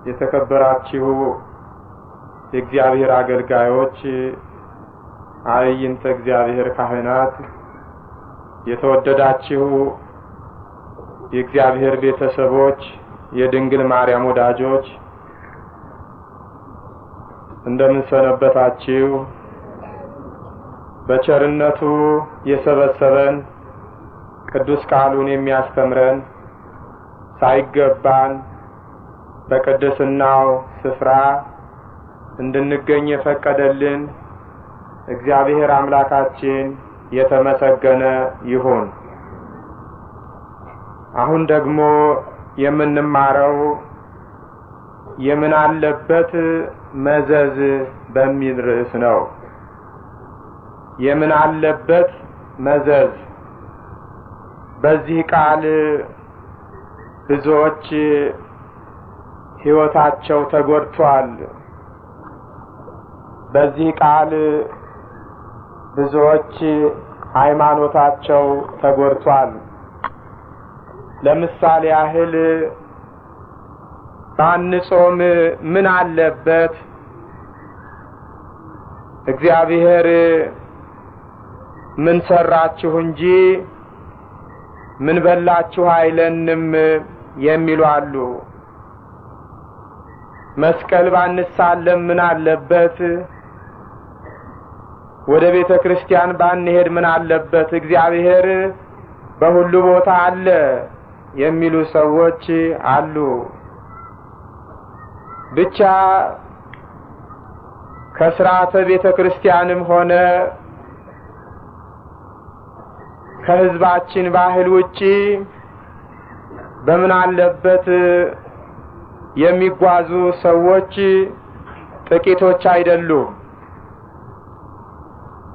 የተከበራችሁ የእግዚአብሔር አገልጋዮች፣ አይንተ እግዚአብሔር ካህናት፣ የተወደዳችሁ የእግዚአብሔር ቤተሰቦች፣ የድንግል ማርያም ወዳጆች እንደምን ሰነበታችሁ? በቸርነቱ የሰበሰበን ቅዱስ ቃሉን የሚያስተምረን ሳይገባን በቅድስናው ስፍራ እንድንገኝ የፈቀደልን እግዚአብሔር አምላካችን የተመሰገነ ይሁን። አሁን ደግሞ የምንማረው የምን አለበት መዘዝ በሚል ርዕስ ነው። የምን አለበት መዘዝ። በዚህ ቃል ብዙዎች ሕይወታቸው ተጎድቷል። በዚህ ቃል ብዙዎች ሃይማኖታቸው ተጎድቷል። ለምሳሌ ያህል ባንጾም ምን አለበት? እግዚአብሔር ምን ሰራችሁ እንጂ ምን በላችሁ አይለንም የሚሉ አሉ። መስቀል ባንሳለም ምን አለበት? ወደ ቤተ ክርስቲያን ባንሄድ ምን አለበት? እግዚአብሔር በሁሉ ቦታ አለ የሚሉ ሰዎች አሉ። ብቻ ከስርዓተ ቤተ ክርስቲያንም ሆነ ከሕዝባችን ባህል ውጪ በምን አለበት የሚጓዙ ሰዎች ጥቂቶች አይደሉም።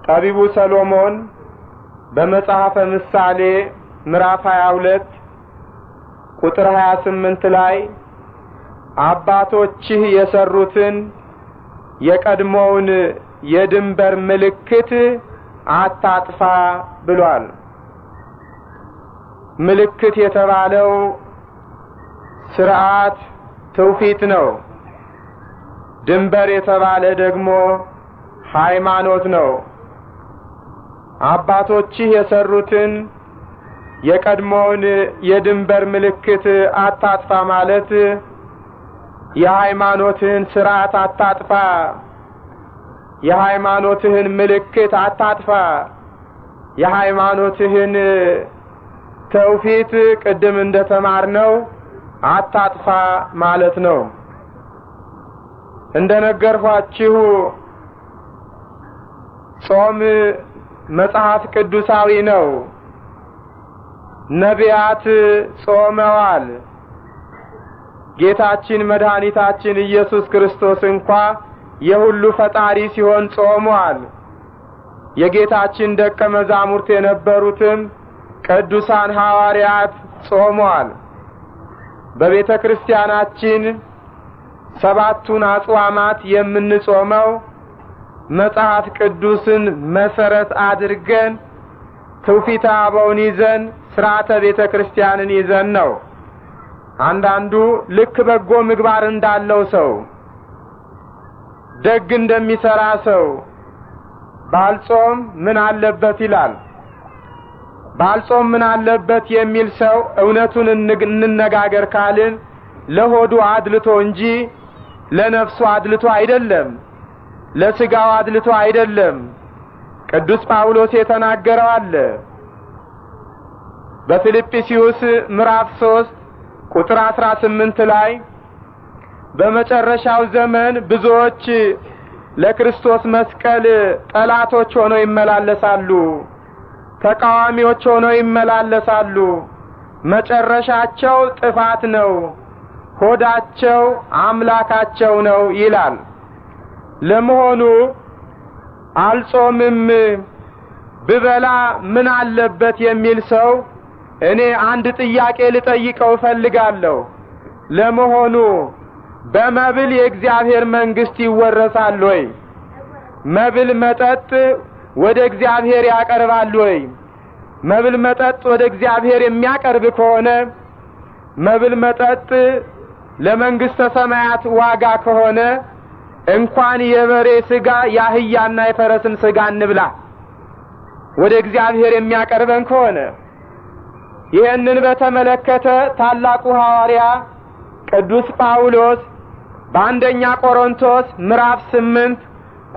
ጠቢቡ ሰሎሞን በመጽሐፈ ምሳሌ ምዕራፍ 22 ቁጥር 28 ላይ አባቶችህ የሰሩትን የቀድሞውን የድንበር ምልክት አታጥፋ ብሏል። ምልክት የተባለው ስርዓት ትውፊት ነው። ድንበር የተባለ ደግሞ ሃይማኖት ነው። አባቶችህ የሰሩትን የቀድሞውን የድንበር ምልክት አታጥፋ ማለት የሃይማኖትህን ስርዓት አታጥፋ፣ የሃይማኖትህን ምልክት አታጥፋ፣ የሃይማኖትህን ተውፊት ቅድም እንደተማርነው አታጥፋ ማለት ነው። እንደነገርኳችሁ ጾም መጽሐፍ ቅዱሳዊ ነው። ነቢያት ጾመዋል። ጌታችን መድኃኒታችን ኢየሱስ ክርስቶስ እንኳ የሁሉ ፈጣሪ ሲሆን ጾመዋል። የጌታችን ደቀ መዛሙርት የነበሩትም ቅዱሳን ሐዋርያት ጾመዋል። በቤተ ክርስቲያናችን ሰባቱን አጽዋማት የምንጾመው መጽሐፍ ቅዱስን መሰረት አድርገን ትውፊተ አበውን ይዘን ስርዓተ ቤተ ክርስቲያንን ይዘን ነው። አንዳንዱ ልክ በጎ ምግባር እንዳለው ሰው፣ ደግ እንደሚሰራ ሰው ባልጾም ምን አለበት ይላል። ባልጾም ምን አለበት የሚል ሰው እውነቱን እንነጋገር ካልን ለሆዱ አድልቶ እንጂ ለነፍሱ አድልቶ አይደለም፣ ለስጋው አድልቶ አይደለም። ቅዱስ ጳውሎስ የተናገረው አለ። በፊልጵስዩስ ምዕራፍ 3 ቁጥር 18 ላይ በመጨረሻው ዘመን ብዙዎች ለክርስቶስ መስቀል ጠላቶች ሆነው ይመላለሳሉ፣ ተቃዋሚዎች ሆነው ይመላለሳሉ። መጨረሻቸው ጥፋት ነው፣ ሆዳቸው አምላካቸው ነው ይላል። ለመሆኑ አልጾምም ብበላ ምን አለበት የሚል ሰው እኔ አንድ ጥያቄ ልጠይቀው እፈልጋለሁ። ለመሆኑ በመብል የእግዚአብሔር መንግስት ይወረሳል ወይ? መብል መጠጥ ወደ እግዚአብሔር ያቀርባል ወይ? መብል መጠጥ ወደ እግዚአብሔር የሚያቀርብ ከሆነ፣ መብል መጠጥ ለመንግስተ ሰማያት ዋጋ ከሆነ እንኳን የበሬ ስጋ የአህያና የፈረስም ስጋ እንብላ፣ ወደ እግዚአብሔር የሚያቀርበን ከሆነ። ይህንን በተመለከተ ታላቁ ሐዋርያ ቅዱስ ጳውሎስ በአንደኛ ቆሮንቶስ ምዕራፍ 8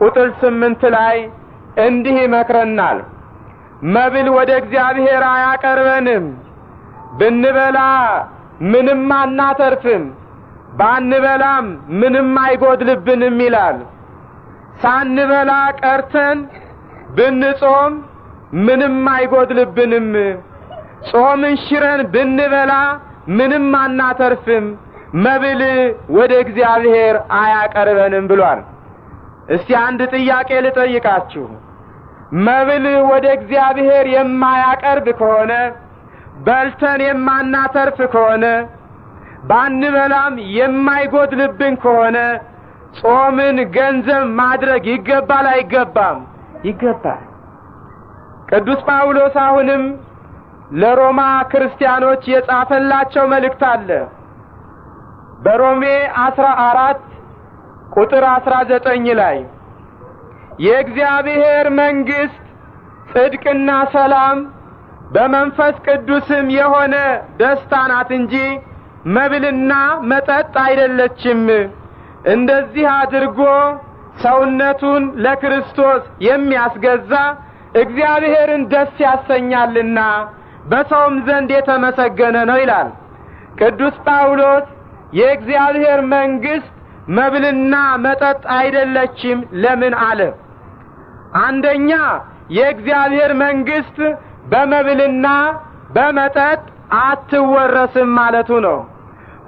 ቁጥር 8 ላይ እንዲህ ይመክረናል። መብል ወደ እግዚአብሔር አያቀርበንም። ብንበላ ምንም አናተርፍም፣ ባንበላም ምንም አይጎድልብንም ይላል። ሳንበላ ቀርተን ብንጾም ምንም አይጎድልብንም። ጾምን ሽረን ብንበላ ምንም አናተርፍም፣ መብል ወደ እግዚአብሔር አያቀርበንም ብሏል። እስቲ አንድ ጥያቄ ልጠይቃችሁ። መብል ወደ እግዚአብሔር የማያቀርብ ከሆነ፣ በልተን የማናተርፍ ከሆነ፣ ባንበላም የማይጎድልብን ከሆነ ጾምን ገንዘብ ማድረግ ይገባል አይገባም? ይገባል። ቅዱስ ጳውሎስ አሁንም ለሮማ ክርስቲያኖች የጻፈላቸው መልእክት አለ። በሮሜ 14 ቁጥር 19 ላይ የእግዚአብሔር መንግስት ጽድቅና ሰላም በመንፈስ ቅዱስም የሆነ ደስታ ናት እንጂ መብልና መጠጥ አይደለችም። እንደዚህ አድርጎ ሰውነቱን ለክርስቶስ የሚያስገዛ እግዚአብሔርን ደስ ያሰኛልና በሰውም ዘንድ የተመሰገነ ነው ይላል። ቅዱስ ጳውሎስ የእግዚአብሔር መንግስት መብልና መጠጥ አይደለችም ለምን አለ? አንደኛ የእግዚአብሔር መንግስት በመብልና በመጠጥ አትወረስም ማለቱ ነው።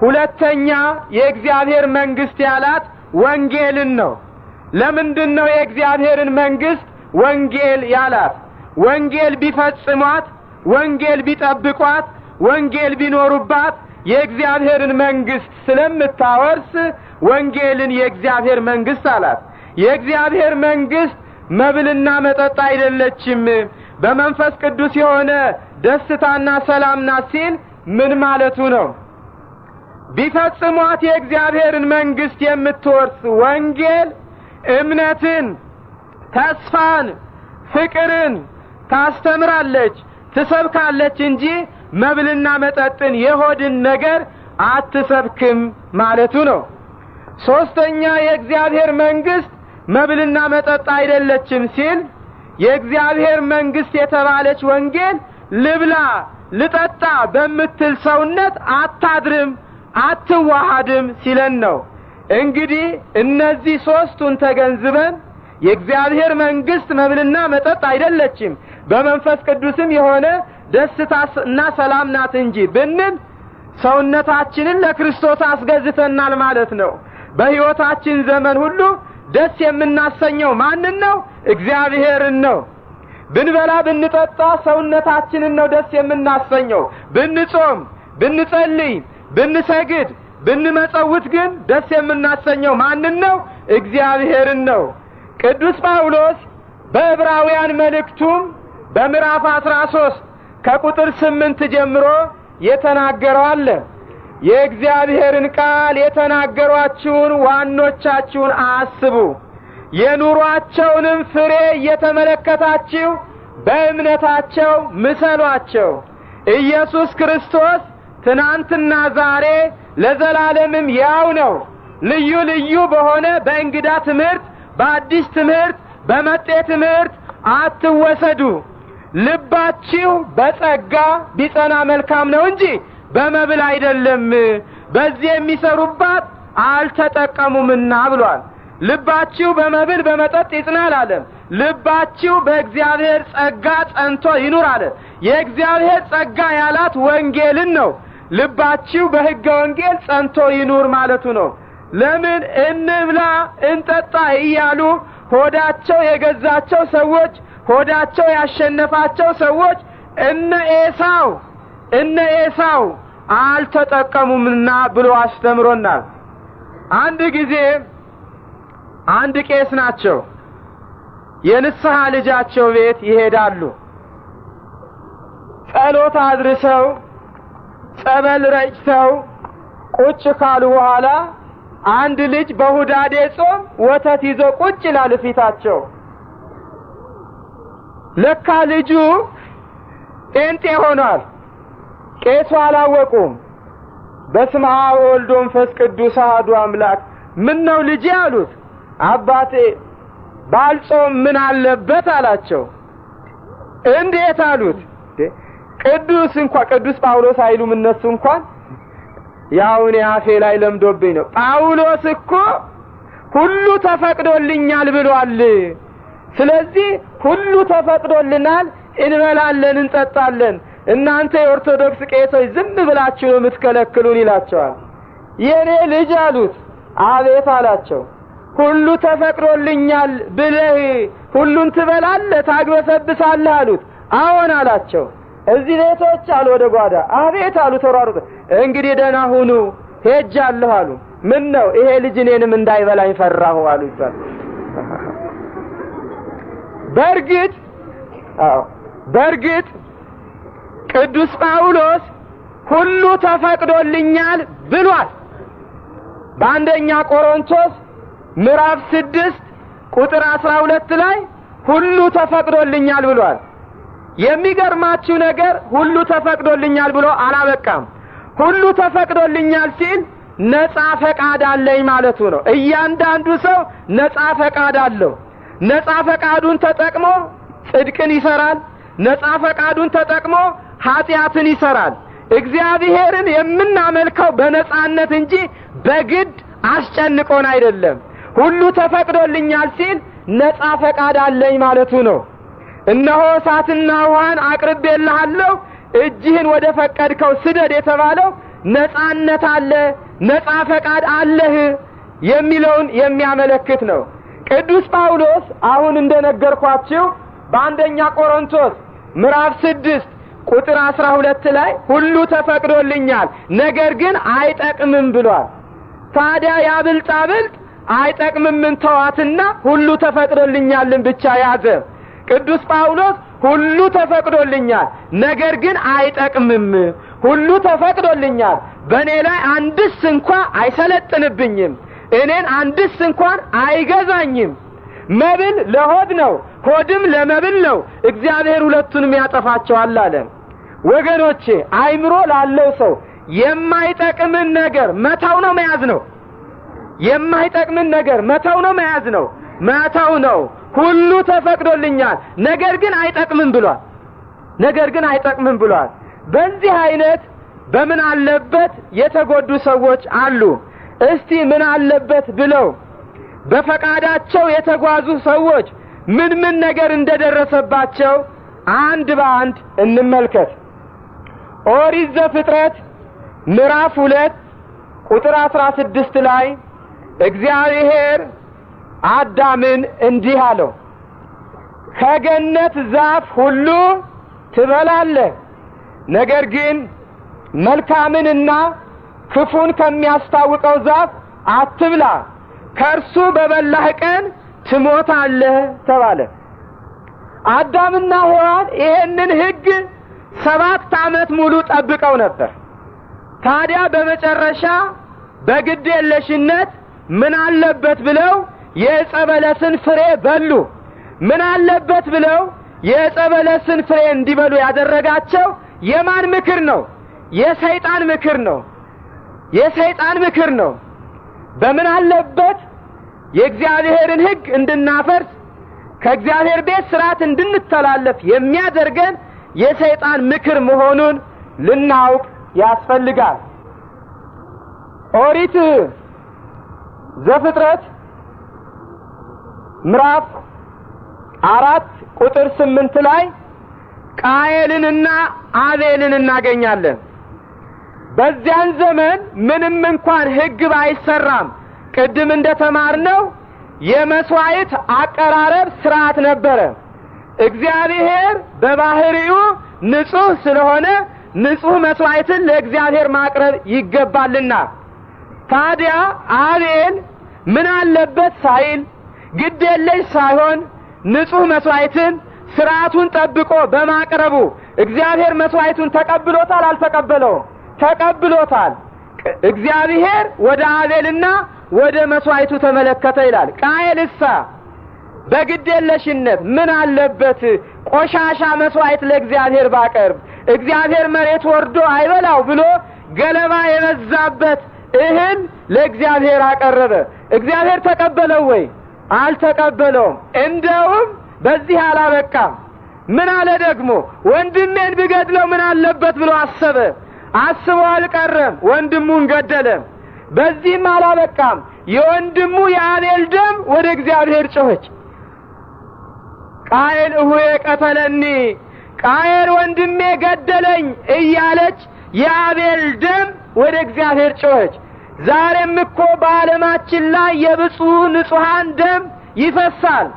ሁለተኛ የእግዚአብሔር መንግስት ያላት ወንጌልን ነው። ለምንድን ነው የእግዚአብሔርን መንግስት ወንጌል ያላት? ወንጌል ቢፈጽሟት፣ ወንጌል ቢጠብቋት፣ ወንጌል ቢኖሩባት የእግዚአብሔርን መንግስት ስለምታወርስ ወንጌልን የእግዚአብሔር መንግስት አላት። የእግዚአብሔር መንግስት መብልና መጠጥ አይደለችም፣ በመንፈስ ቅዱስ የሆነ ደስታና ሰላም ናት ሲል ምን ማለቱ ነው? ቢፈጽሟት የእግዚአብሔርን መንግስት የምትወርስ ወንጌል እምነትን፣ ተስፋን፣ ፍቅርን ታስተምራለች፣ ትሰብካለች እንጂ መብልና መጠጥን የሆድን ነገር አትሰብክም ማለቱ ነው። ሶስተኛ የእግዚአብሔር መንግስት መብልና መጠጥ አይደለችም ሲል የእግዚአብሔር መንግስት የተባለች ወንጌል ልብላ ልጠጣ በምትል ሰውነት አታድርም፣ አትዋሃድም ሲለን ነው። እንግዲህ እነዚህ ሶስቱን ተገንዝበን የእግዚአብሔር መንግስት መብልና መጠጥ አይደለችም፣ በመንፈስ ቅዱስም የሆነ ደስታና ሰላም ናት እንጂ ብንል ሰውነታችንን ለክርስቶስ አስገዝተናል ማለት ነው። በሕይወታችን ዘመን ሁሉ ደስ የምናሰኘው ማንን ነው? እግዚአብሔርን ነው። ብንበላ ብንጠጣ ሰውነታችንን ነው ደስ የምናሰኘው። ብንጾም፣ ብንጸልይ፣ ብንሰግድ፣ ብንመጸውት ግን ደስ የምናሰኘው ማንን ነው? እግዚአብሔርን ነው። ቅዱስ ጳውሎስ በዕብራውያን መልእክቱም በምዕራፍ 13 ከቁጥር 8 ጀምሮ የተናገረው አለ። የእግዚአብሔርን ቃል የተናገሯችሁን ዋኖቻችሁን አስቡ፣ የኑሯቸውንም ፍሬ እየተመለከታችሁ በእምነታቸው ምሰሏቸው። ኢየሱስ ክርስቶስ ትናንትና ዛሬ ለዘላለምም ያው ነው። ልዩ ልዩ በሆነ በእንግዳ ትምህርት፣ በአዲስ ትምህርት፣ በመጤ ትምህርት አትወሰዱ። ልባችሁ በጸጋ ቢጸና መልካም ነው እንጂ በመብል አይደለም፣ በዚህ የሚሰሩባት አልተጠቀሙምና ብሏል። ልባችሁ በመብል በመጠጥ ይጽና አላለም። ልባችሁ በእግዚአብሔር ጸጋ ጸንቶ ይኑር አለ። የእግዚአብሔር ጸጋ ያላት ወንጌልን ነው። ልባችሁ በሕገ ወንጌል ጸንቶ ይኑር ማለቱ ነው። ለምን እንብላ እንጠጣ እያሉ ሆዳቸው የገዛቸው ሰዎች፣ ሆዳቸው ያሸነፋቸው ሰዎች እነ ኤሳው አልተጠቀሙምና ብሎ አስተምሮናል። አንድ ጊዜ አንድ ቄስ ናቸው የንስሐ ልጃቸው ቤት ይሄዳሉ። ጸሎት አድርሰው ጸበል ረጭተው ቁጭ ካሉ በኋላ አንድ ልጅ በሁዳዴ ጾም ወተት ይዞ ቁጭ ይላል ፊታቸው። ለካ ልጁ ጴንጤ ሆኗል። ቄሱ አላወቁም። በስመ አብ ወወልድ ወመንፈስ ቅዱስ አሐዱ አምላክ። ምን ነው ልጄ አሉት። አባቴ ባልጾም ምን አለበት አላቸው። እንዴት አሉት። ቅዱስ እንኳን ቅዱስ ጳውሎስ አይሉም እነሱ እንኳን፣ ያው እኔ አፌ ላይ ለምዶብኝ ነው። ጳውሎስ እኮ ሁሉ ተፈቅዶልኛል ብሏል። ስለዚህ ሁሉ ተፈቅዶልናል፣ እንበላለን፣ እንጠጣለን። እናንተ የኦርቶዶክስ ቄሶች ዝም ብላችሁ ነው የምትከለክሉን ይላቸዋል። የኔ ልጅ አሉት። አቤት አላቸው። ሁሉ ተፈቅዶልኛል ብለህ ሁሉን ትበላለህ፣ ታግበሰብሳለህ አሉት። አዎን አላቸው። እዚህ ቤቶች አሉ ወደ ጓዳ። አቤት አሉ ተሯሩጠ። እንግዲህ ደህና ሁኑ ሄጃለሁ አሉ። ምን ነው ይሄ ልጅ እኔንም እንዳይበላኝ ፈራሁ አሉ ይባላል። በእርግጥ አዎ በእርግጥ ቅዱስ ጳውሎስ ሁሉ ተፈቅዶልኛል ብሏል። በአንደኛ ቆሮንቶስ ምዕራፍ 6 ቁጥር 12 ላይ ሁሉ ተፈቅዶልኛል ብሏል። የሚገርማችሁ ነገር ሁሉ ተፈቅዶልኛል ብሎ አላበቃም። ሁሉ ተፈቅዶልኛል ሲል ነፃ ፈቃድ አለኝ ማለቱ ነው። እያንዳንዱ ሰው ነፃ ፈቃድ አለው። ነፃ ፈቃዱን ተጠቅሞ ጽድቅን ይሰራል። ነፃ ፈቃዱን ተጠቅሞ ኃጢአትን ይሰራል። እግዚአብሔርን የምናመልከው በነፃነት እንጂ በግድ አስጨንቆን አይደለም። ሁሉ ተፈቅዶልኛል ሲል ነፃ ፈቃድ አለኝ ማለቱ ነው። እነሆ እሳትና ውሃን አቅርቤልሃለሁ፣ እጅህን ወደ ፈቀድከው ስደድ የተባለው ነፃነት አለ፣ ነፃ ፈቃድ አለህ የሚለውን የሚያመለክት ነው። ቅዱስ ጳውሎስ አሁን እንደነገርኳችሁ በአንደኛ ቆሮንቶስ ምዕራፍ 6 ቁጥር 12 ላይ ሁሉ ተፈቅዶልኛል ነገር ግን አይጠቅምም ብሏል። ታዲያ ያብልጣብልጥ አይጠቅምም ተዋትና ሁሉ ተፈቅዶልኛልን ብቻ ያዘ። ቅዱስ ጳውሎስ ሁሉ ተፈቅዶልኛል ነገር ግን አይጠቅምም፣ ሁሉ ተፈቅዶልኛል፣ በእኔ ላይ አንድስ እንኳን አይሰለጥንብኝም፣ እኔን አንድስ እንኳን አይገዛኝም። መብል ለሆድ ነው፣ ሆድም ለመብል ነው፣ እግዚአብሔር ሁለቱንም ያጠፋቸዋል አለ። ወገኖቼ አይምሮ ላለው ሰው የማይጠቅምን ነገር መተው ነው መያዝ ነው። የማይጠቅምን ነገር መተው ነው መያዝ ነው። መተው ነው። ሁሉ ተፈቅዶልኛል ነገር ግን አይጠቅምም ብሏል። ነገር ግን አይጠቅምም ብሏል። በዚህ አይነት በምን አለበት የተጎዱ ሰዎች አሉ። እስቲ ምን አለበት ብለው በፈቃዳቸው የተጓዙ ሰዎች ምን ምን ነገር እንደደረሰባቸው አንድ በአንድ እንመልከት። ኦሪት ዘፍጥረት ምዕራፍ 2 ቁጥር 16 ላይ እግዚአብሔር አዳምን እንዲህ አለው፣ ከገነት ዛፍ ሁሉ ትበላለህ፣ ነገር ግን መልካምንና ክፉን ከሚያስታውቀው ዛፍ አትብላ፣ ከእርሱ በበላህ ቀን ትሞታለህ ተባለ። አዳምና ሔዋን ይሄንን ሕግ 7 ዓመት ሙሉ ጠብቀው ነበር። ታዲያ በመጨረሻ በግድ የለሽነት ምን አለበት ብለው የዕፀ በለስን ፍሬ በሉ። ምን አለበት ብለው የዕፀ በለስን ፍሬ እንዲበሉ ያደረጋቸው የማን ምክር ነው? የሰይጣን ምክር ነው። የሰይጣን ምክር ነው። በምን አለበት የእግዚአብሔርን ሕግ እንድናፈርስ ከእግዚአብሔር ቤት ስርዓት እንድንተላለፍ የሚያደርገን የሰይጣን ምክር መሆኑን ልናውቅ ያስፈልጋል። ኦሪት ዘፍጥረት ምዕራፍ 4 ቁጥር 8 ላይ ቃየልንና አቤልን እናገኛለን። በዚያን ዘመን ምንም እንኳን ሕግ ባይሰራም ቅድም እንደተማርነው የመስዋዕት አቀራረብ ስርዓት ነበረ። እግዚአብሔር በባህሪው ንጹህ ስለሆነ ንጹህ መስዋዕትን ለእግዚአብሔር ማቅረብ ይገባልና ታዲያ አቤል ምን አለበት ሳይል ግድ የለሽ ሳይሆን ንጹህ መስዋዕትን ስርዓቱን ጠብቆ በማቅረቡ እግዚአብሔር መስዋዕቱን ተቀብሎታል? አልተቀበለውም? ተቀብሎታል። እግዚአብሔር ወደ አቤልና ወደ መስዋዕቱ ተመለከተ ይላል። ቃየልሳ በግዴለሽነት ምን አለበት ቆሻሻ መስዋዕት ለእግዚአብሔር ባቀርብ፣ እግዚአብሔር መሬት ወርዶ አይበላው ብሎ ገለባ የበዛበት እህል ለእግዚአብሔር አቀረበ። እግዚአብሔር ተቀበለው ወይ? አልተቀበለውም። እንደውም በዚህ አላበቃም። ምን አለ ደግሞ? ወንድሜን ብገድለው ምን አለበት ብሎ አሰበ። አስቦ አልቀረም፣ ወንድሙን ገደለ። በዚህም አላበቃም። የወንድሙ የአቤል ደም ወደ እግዚአብሔር ጮኸች። ቃየል እሁዬ ቀተለኒ፣ ቃየል ወንድሜ ገደለኝ እያለች የአቤል ደም ወደ እግዚአብሔር ጮኸች። ዛሬም እኮ በዓለማችን ላይ የብፁዕ ንጹሐን ደም ይፈሳል።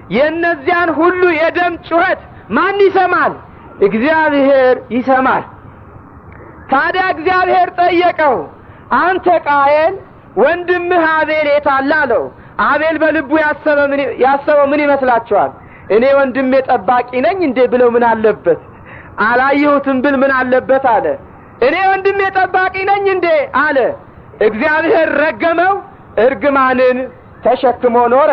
የእነዚያን ሁሉ የደም ጩኸት ማን ይሰማል? እግዚአብሔር ይሰማል። ታዲያ እግዚአብሔር ጠየቀው፣ አንተ ቃየል ወንድምህ አቤል የታለ አለው። አቤል በልቡ ያሰበው ምን ይመስላችኋል? እኔ ወንድሜ ጠባቂ ነኝ እንዴ ብለው ምን አለበት? አላየሁትም ብል ምን አለበት አለ። እኔ ወንድሜ ጠባቂ ነኝ እንዴ አለ። እግዚአብሔር ረገመው፣ እርግማንን ተሸክሞ ኖረ።